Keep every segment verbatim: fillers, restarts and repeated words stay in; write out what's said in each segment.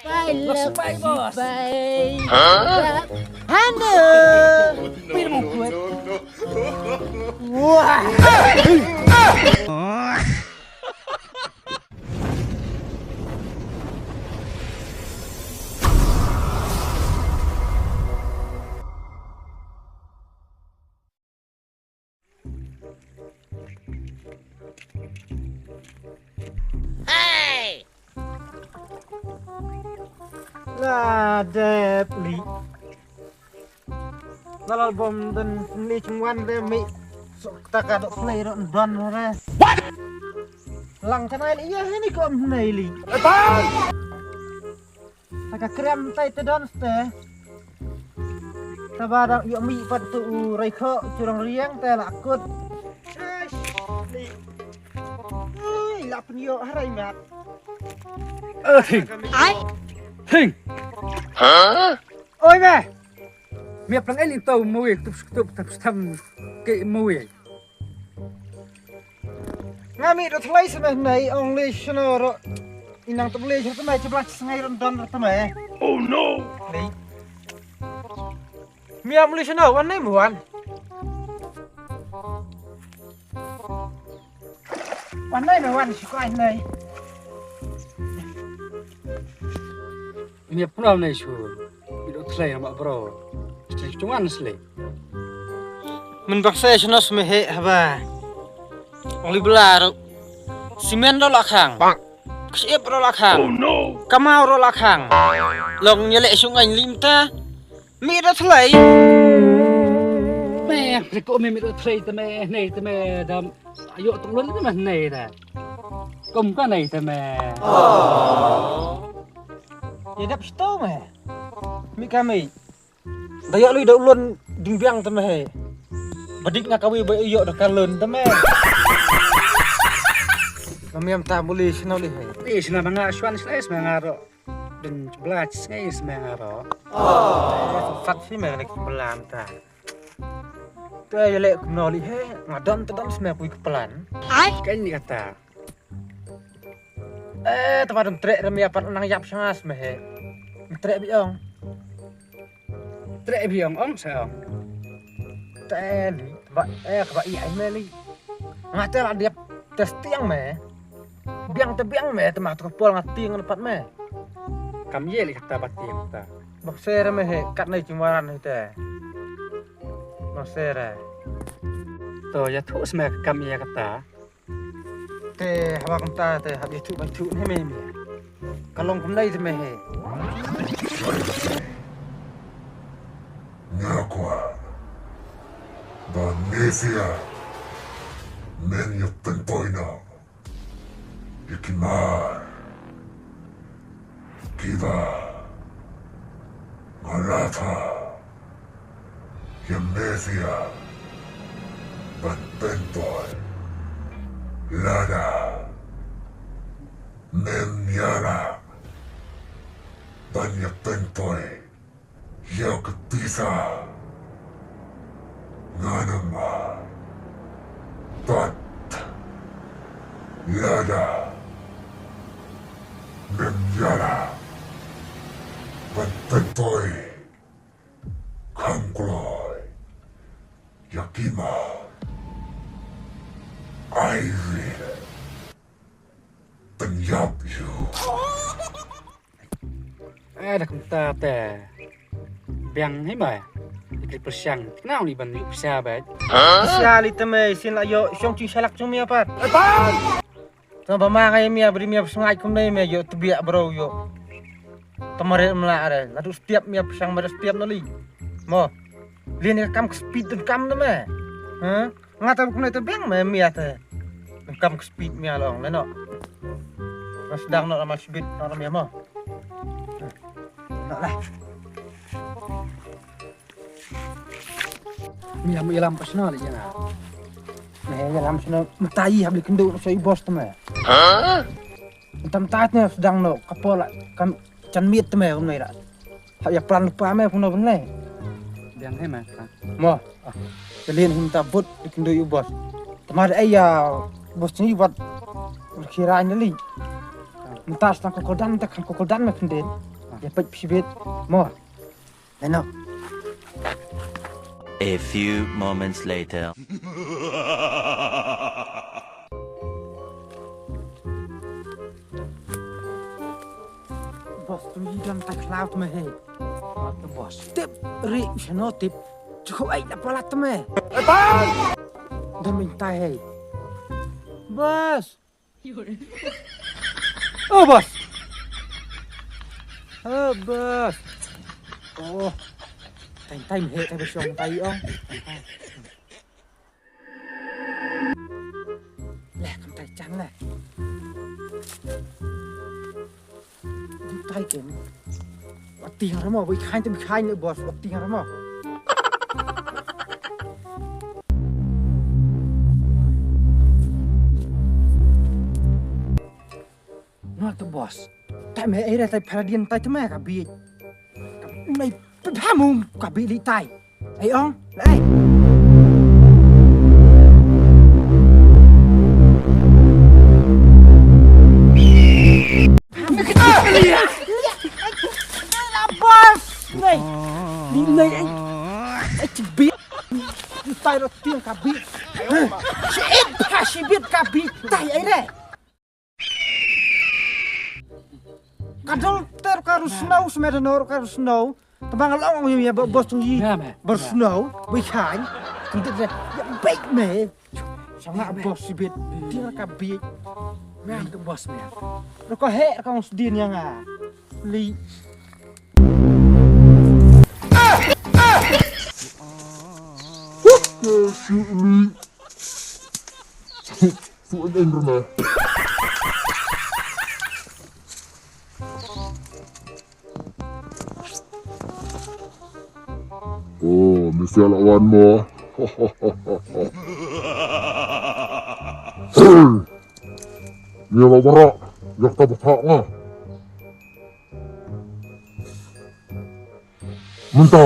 Bye, love you, bye. Hello. Pir mo kuat. Wah. La dep li. La lal bom don li chungwan re mi. Sok ta ka dok play ro don re. Lang tanai li ya ni ko am nei li. Ta ka krem tai te don ste. Ta ba dang ïoh mi pat tu u rai kho churang riang te la kut. Ai, la pynïoh harai mat. Eh, Thing. Ai. Thing. Oi me. Mi plang ai ling tau mo ye tup tup tap stam ke mo ye. Nga mi do thlai sma nei ong le shno ro. Inang to le shno mai chibla sngai ron don ro tama. Oh no. Nei. Mi am le shno wan nei mo wan. Wan nei mo wan shi kwai nei. Ym ïa pynlong ne shu. Ido thlei ma bro. Thlei chungan slei. Mynba kse shna smehe haba. Ong li bla ro. Simen ro la khang. Ksiep ro la khang. Oh no. Kamau ro la khang. Long ïa le shung ain lim ta. Mi do thlei. Me, riko me mi do thlei te me, nei te me dam. Ayo tung lon te me nei da. Kum ka nei te me. Ye dap sto me. Mi ka mi. Da yok lui da ulun ding biang te me he. Badik nga kawi ba yok da kalun te me. Mamiam ta muli sino li he. Ni sino manga shwan sino is manga ro. Dun bla sngai is manga ro. Fat si me ne bla ta. Te yele kumno li he. Nga don te don sme pui keplan. Ai. Kan ni kata. Eh, tama dum trek rem ya pat nang yap shangas me he. Trek biong. Trek biong ong sa ong. Te li, ba eh ba i ai me li. Nga te la diap tes tiang me. Biang te biang me te ma to pol nga tiang pat me. Kam ye li kata ba tiang ta. Bak se rem he kat nai chingwaran he te. Bak se re. To ya thu sme kam ye kata. Te haba kumta te hab ïathuh ban thuh ne me me. Ka long kumne te me he. Nga kwah ba Mesia men ïa pynpoi noh ïa ki mar. Kiba nga la thah ïa Mesia ban pynpoi. Lada mem ïarap ban ïa pynpoi ïa ka pisa, nga nang ma pat. Lada mem ïarap ban pynpoi, kham kloi ïa ki mar. I will pynïap ïa u. Eh, da kumta te. Biang hi mai. Ki pyrshang. Kynang li ban ïuh pisa ba. Pisa li te me shin la ïoh shong ching shalak chung mia pat. Tang ba ma ngai mia bri mia psngai kum nei mia ïoh tbiak bro ïoh. Tamare mla are. Ladu stiap mia psang mare stiap no li. Mo. Lin ka kam ka speed dun kam na me. Ha? Nga ta bukne ta biang me mia te. Dun kam ka speed mia long ne no. Mas dang no ma speed no mia mo. No lah. Mia mu ïalam pasna le ïa. Me ïalam sna mata i hab le kyndu so i boss te me. Ha? Tam tat ne sdang no kapola kam chan miet te me um nei ra. Hab ïa plan lupa me pun no pun le. Biang he me. Mo. Te lin him ta but di kyndu ïa u boss. Te mar ai ïa boss ni wat khira ni li. Mynta stang ko kodan te kham ko kodan me khyndet. Ïa peit shibit mo. Lano. A few moments later. Boss, tu yi dang ta cloud me he. What the boss? Tip ri shano tip. Chuko ai na palat me. Dam in ta he. Boss. Oh, boss. Oh, boss. Oh. Time time he time shong tai ong. Leh kam tai chang leh. Di tai ken. Wat tieng ramo, wi khain te wi khain le boss, wat tieng ramo. No to boss. Tai me ai re tai paradien tai te me ka bi. Mai phamu ka bi li tai. Ai ong, ai. Boss, nai. Ni nai ai. Ai ci bi. Tai ro tieng ka bi. Ci et pa ci bit ka bi. Tai ai re. Ka dol ter ka ru snow, smet no ka ru snow. Tebang long ong ïa ba boss ngi. Ber snow, wi khain. Tinte de ya bek me. Sanga boss sibit. Tiar ka bit. Mem tu boss me. Ro ka he ka ong sdin ïa nga. Li. Su eng runa. Oh, mesti ala wan mo. Ni la bara, yak ta baka nga. Mynta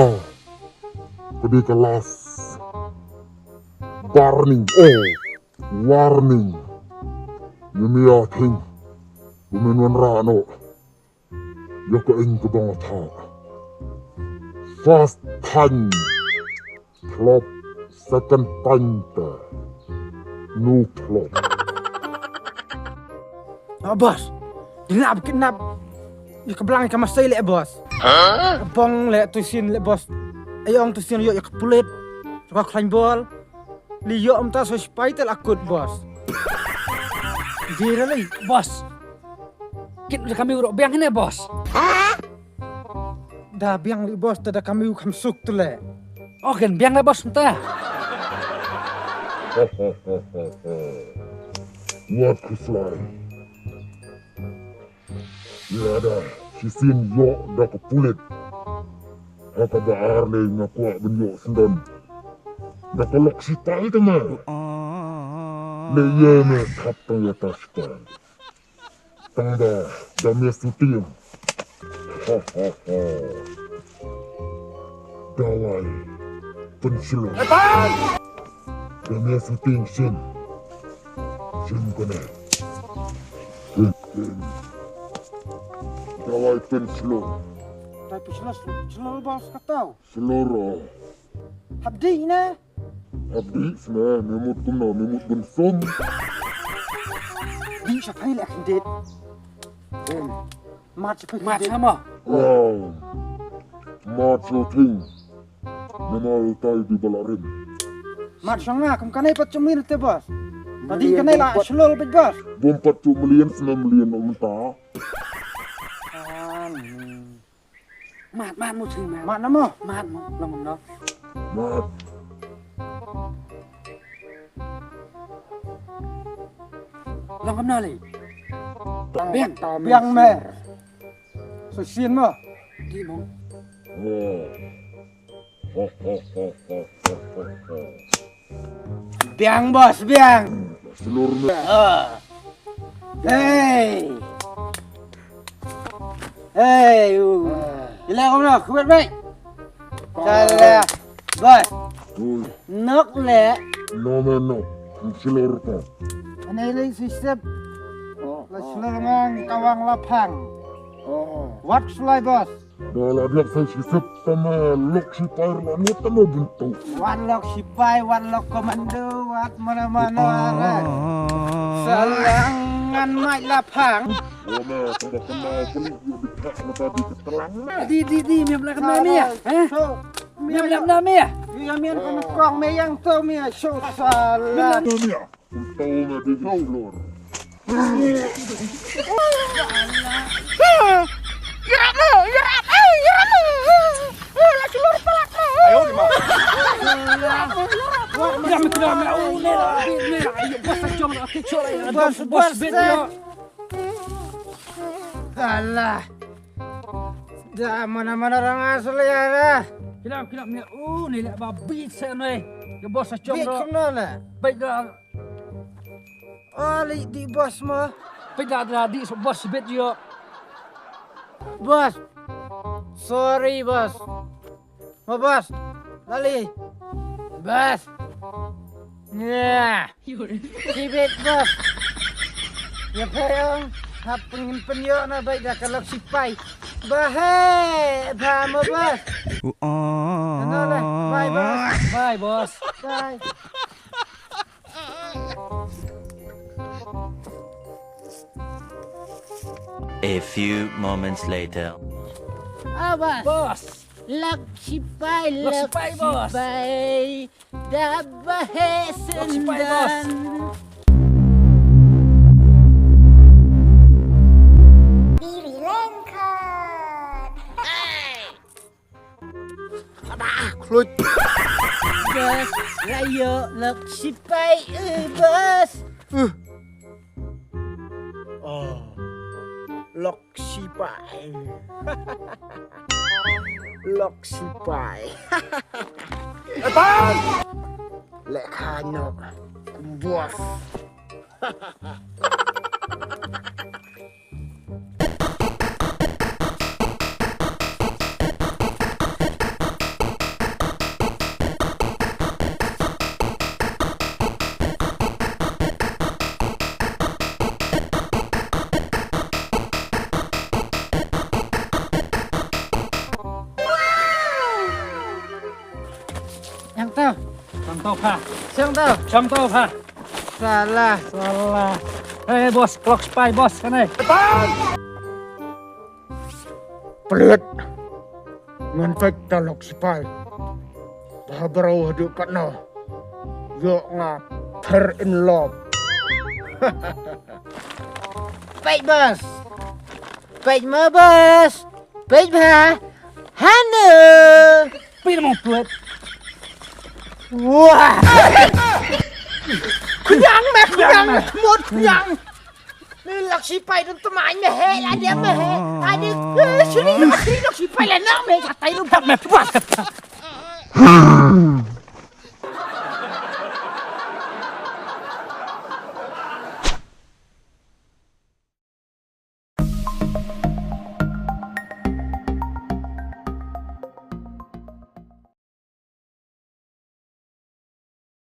ka dei ka last warning, oh, warning. Ngim ïa thing ba men wanrah noh ïa ka ing ka bang tha. First time flop, second time te no flop. Oh, boss. Dinap kidnap. Ïa ka blang ka masai le boss. Bong le tusin le boss. Ai ong tusin ïoh ïa ka pulit. Ka khlain bol. Li ïoh mynta so sipai te la kut boss. Dira le boss. Kit da kami urok biang ne boss. Da biang li boss te da kami u kham suk tu le. Oh ken biang le boss mynta. Wat khuslai. Lada shisien ïoh da ka pulit. Ha kaba ar ne nga kwah ban ïoh syndon. Da ka lok sitai te me. Le ïa me thap tang ïa ta sitai. Tang da da me shooting. Ha ha ha. Dawai pynshlur. Dawai shooting sien. Sien kane. Sien, sien. Dawai pynshlur. Dawai pynshlur, shlur bos katau. Shlur. Hap dih na. Hap dih sne, me mut kumno, me mut bun sum. Dih shaphai leh khyndiat. Mat shaphai khyndiat. Mat sama. Wow. Mat shooting. Namar utai di balarim. Mat shong nga kum kane pat chumlin te bos. Tadi kane la shlur bit bos. Bum pat chumlin snem lin um ta. Mat mat mu ching mat. Mat na mo. Mat mu long no. Mat. Long kam no le. Biang. Biang me. So sien mo. Di mo. Biang bos biang. Shlur me. Hey. Hey u. Ila kau nak kuat baik. Salah. Bos. Ui. Nok le. No me no. Shlur ko. Ane le sisep. La shlur ngang kawang lapang. Wat slai boss. Dala dak sa sisip tama lok sipai la mut tama buntu. Wat lok sipai, wat lok komando, wat mana mana ara. Salangan mai lapang. Wama tama kena beli yo dikak mata di ketelang. Di di di miam la kena mi ya. Eh? Miam la kena mi ya. Iya miam kena kong mi yang tu mi ya. So salah. Miam la kena mi ya. Untau na di jauh lor. Irap mo, irap, eh, irap mo. Eh, la culur palak mo. Ayo, di mana? Irap mo, irap mo. Irap mo, irap mo. Oh, ni lah, ni lah. Ayo, bos, jom lah, kita cuba lah. Bos, bos, bos, bos, bos. Alah. Da mana mana orang asli ya. Kilam kilam ni. Oh ni lah babi saya ni. Ya bos acong. Bit kena lah. Baik dah. Ali di bos mah. Baik dah dah di bos bit yo. Bos. Sorry bos. Ma bos. Lali. Bos. Nah. Kibit bos. Ya payong. Hap pengin penyok na baik dah kalau sipai. Bahai. Bah ma bos. Ano lah. Bye bos. Bye bos. Bye. A few moments later. Awas. Bos. Lak sipai, lak sipai, bos. Sipai. Da bahe sendan. Lak sipai, bos. Diri lengkot. Ada klut. Bos, layo lok sipai, eh, bos. Uh. Oh. Lok sipai. Lok sipai. Etan. Lek hano. Bos. Yang tau. Yang tau pha. Yang tau. Yang tau pha. Salah. Salah. Eh bos, clock spy bos kan eh. Plet. Ngan pek talok sipai. Bah bro hadu patno. Yo nga ter in love. Pek bos. Pek ma bos. Pek ba. Hanu. Pil mo plet. Wah. Kunyang me kunyang me mut kunyang. Ni lak sipai dun temai me he la dia me he. Adi. Sini lak sipai la nak me katai lu. Me puas kata.